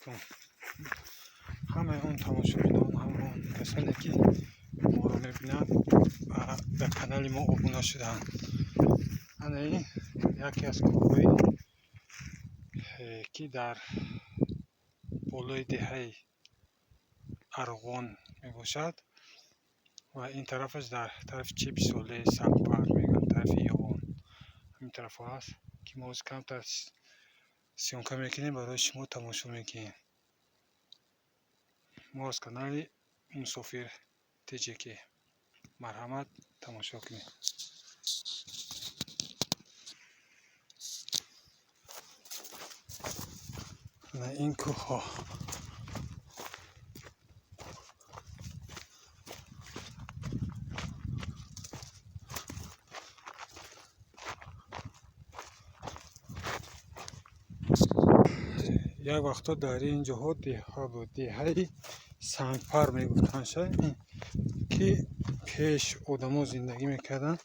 Алайкум ҳамаи он тамошобинон, ҳама он касоне, ки моро мебинанд ва дар канали мо обуна шудаанд. Ана ин яке аз кӯҳҳои, ки дар болои деҳаи Арғон мебошад ва ин тарафаш дар тарафи чепи солеи Сангпар мегӯянд, тарафи Ёвон ҳамин тарафҳо ҳаст, ки мо ҳозир камтар съёмка мекунем, барои шумо тамошо мекунем. Мо аз канали Мусофир ТҶК, марҳамат, тамошо кунед. Ана ин кӯҳҳо. Як вақтҳо дар ин ҷоҳо деҳа буд, деҳаи Сангпар мегуфтанд, ки пеш одамо зиндагӣ мекарданд.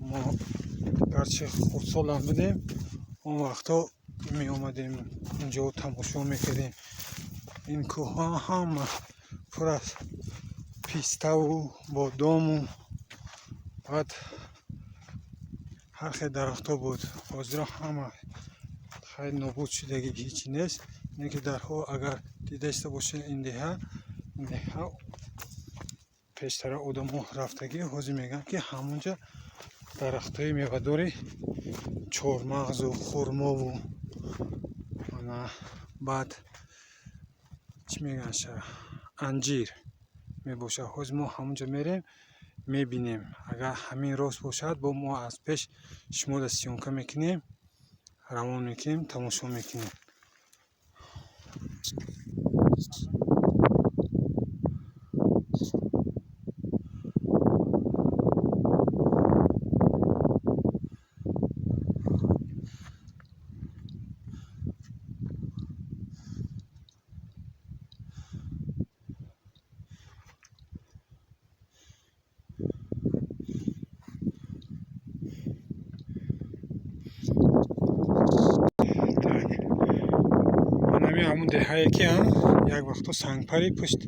Мо гарчи хурдсолам будем, он вақтҳо меомадем инҷо, тамошо мекардем. Ин кӯҳҳо ҳама пур аз пиставу бодому баъд ҳар хел дарахтҳо буд. Ҳозиро ҳама хайр нобуд шудагӣ, ҳеҷ нест. Ин ки дарҳо агар дида иста бошед, ин деҳа пештара одамо рафтагӣ, ҳозир мегӯянд, ки ҳамонҷа дарахтҳои мевадори чормағзу хурмову ана баъд чӣ мегӯянд, анҷир мебошад. Ҳозир мо ҳамонҷа мерем, мебинем. Агар ҳамин рост бошад, бо мо аз пеш шуморо съёмка мекунем, равон мекунем, тамошо мекунем. Так, анами ҳамун деҳае, ки як вақтҳо Сангпари пушт,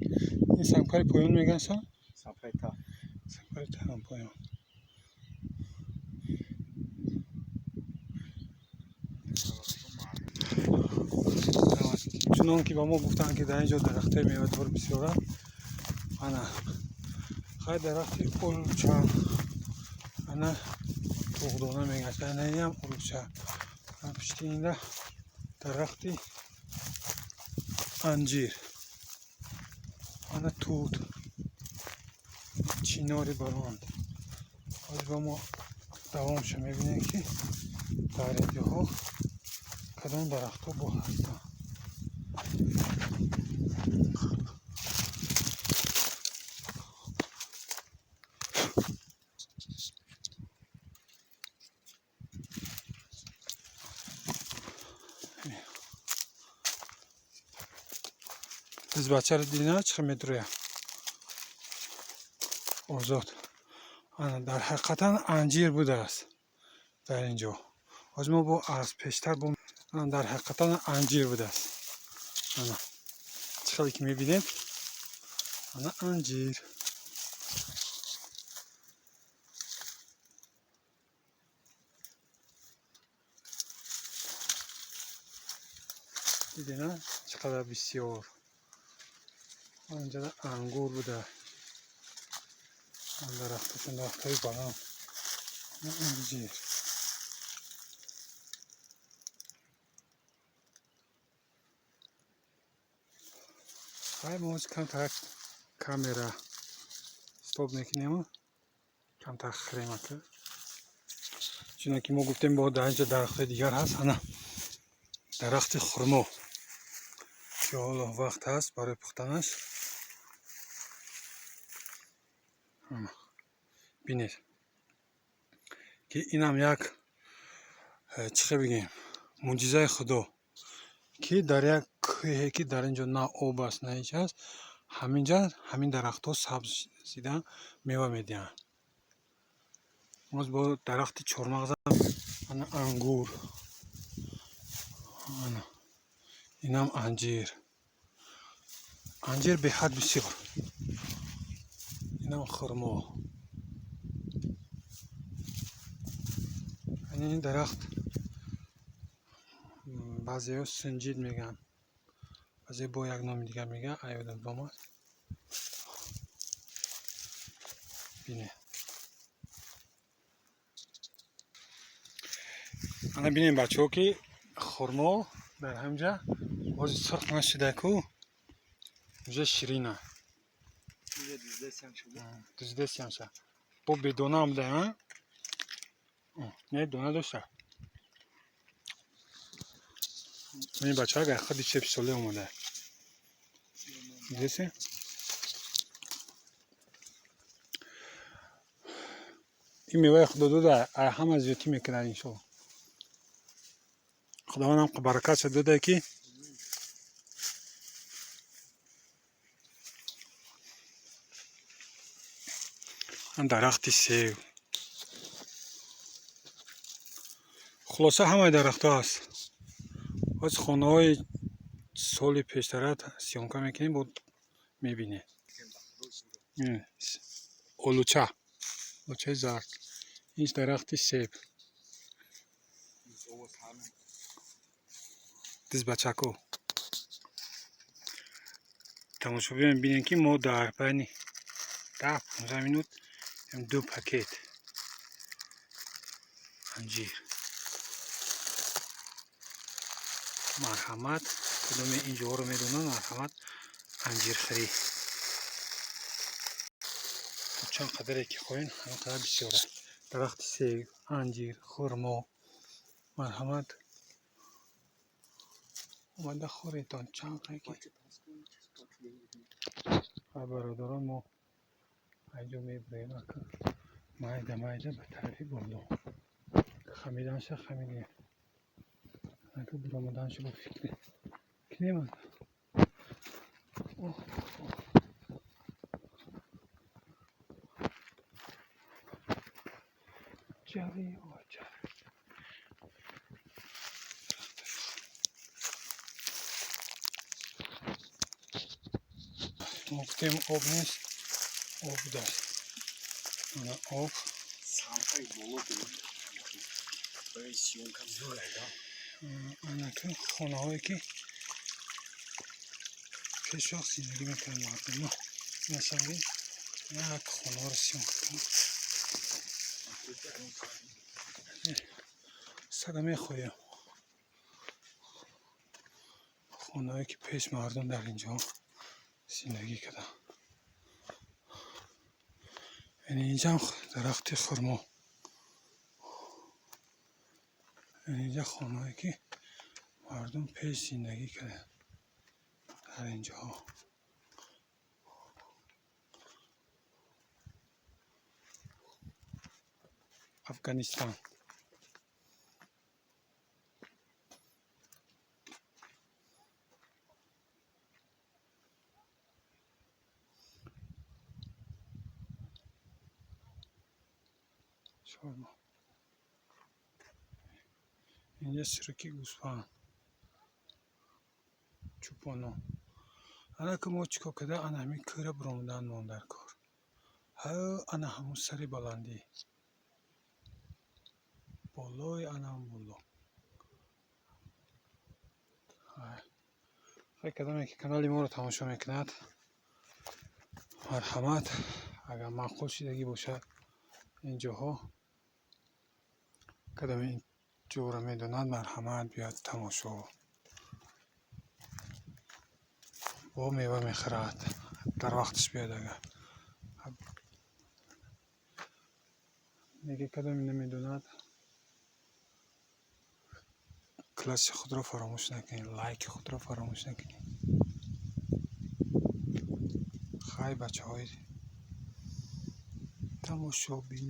ин Сангпари поён мегӯянд, са? Сангпари та. Сангпари та, поён. Чунон ки ба мо гуфтанд, ки дар ин ҷо дарахтҳои мевадор бисёранд. Ана хай дарахти олуча, ана туғдона мегӯянд, ана инам олуча. Пушти инда дарахти анҷир, ана тут, чинори баланд. Ҳозир ба мо давомша мебинем, ки дар ин ҷоҳо кадом дарахтҳо бо ҳастанд. Бачаро дидина, чӣ хел медурӯя озод. Ана дар ҳақиқатан анҷир будааст дар ин ҷо. Ҳозир мо бо аз пештар бо дар ҳақиқатан анҷир будааст. Ана чӣ хеле ки мебинед, ана анҷир. Дидена, чӣ қадар бисёр. Анҷода ангур буда, дарахташон дарахтҳои баланд, анҷир. Хай, мо ҳозир камтар камера стоп мекунему, камтар хӯремака, чунон ки мо гуфтем, бо дар инҷо дарахтҳои дигар ҳаст. Ана дарахти хурмо, ки ҳоло вақт ҳаст барои пухтанаш. Бинед, ки инам як чӣ хел бигем, мӯъҷизаи Худо, ки дар як кӯҳе, ки дар ин ҷо на об аст, на ҳеҷ аст, ҳаминҷа ҳамин дарахтҳо сабз зида мева медиҳанд. Боз бо дарахти чормағза, ана ангур, ана Инам анҷир. Анҷир беҳад бисёр. Инам хурмо. Ин дарахт баъзеҳо сунҷид мегӯянд, баъзе бо як номи дигар мегӯянд, аёдам омад. Бинед. Ана бинем бачаҳо, ки хурмо дар ҳамҷа бози сурх нашуда ку, уже ширина. Дуздесиям ша. Бо бедонаам да, а? Не, дона дошта. Ин бача агар худи чеп соле омада. Дидасе? Ин меваи худо дода, ҳама зиёдтӣ мекунад иншоалло. Худовандам баракатша дода, ки дарахти сев. Хулоса, ҳамаи дарахтҳо ҳаст. Боз хонаҳои соли пештара съёмка мекунем, бо мебинед. Олуча, олучаи зард. Ин дарахти себ. Дизбачако. Тамошобинон, бинем, ки мо дар байни 10-15 минут ду пакет анҷир. Марҳамат, кудоме ин ҷоҳоро медонанд, марҳамат, анҷирхӯрӣ. Чанд қадаре ки хоҳем, ҳамин қадар бисёр аст. Дарахти себ, анҷир, хурмо. Марҳамат, омада хӯретон чанд ки. Бародарон, мо айҷо мебурем, майда майда ба тарафи боло. Хамиданша хамидем. Ака буромаданша бо фикр кинем. Оҳ, оҳ. Ҷави, о ҷави. Мо гуфтем, об нест, об будааст. Ана об. Самтаи боло барои съёмка зӯр. Анаки хонаҳое, ки пешвақт зиндагӣ мекунанд мардум. Инашам як хонаҳоро съёмка кунам. Сага мехоҳем. Хонаҳое, ки пеш мардум дар инҷо зиндагӣ карданд. Яъне инҷам дарахти хурмо. Инҷа хонаҳое, ки мардум пеш зиндагӣ карданд дар инҷоҳо. Афғонистон. Чорма. Инҷа сирки гӯсфанд. Чӯпоно. Ана ки мо чӣ кор карда, ана ҳамин кӯра буромадан мон дар кор. Ҳа, ана ҳамун сари баландӣ. Болои ана ҳамун боло. Хай, кадоме ки канали моро тамошо мекунад, марҳамат, агар маъқул шидагӣ бошад ин ҷоҳо, кадоме ин ҷоро медонад, марҳамат, биёд тамошо. Бо мева мехӯрад, дар вақташ биёд агар. Неге кадоме намедонад, класси худро фаромӯш накунед, лайки худро фаромӯш накунед. Хай, бачаҳои тамошобин.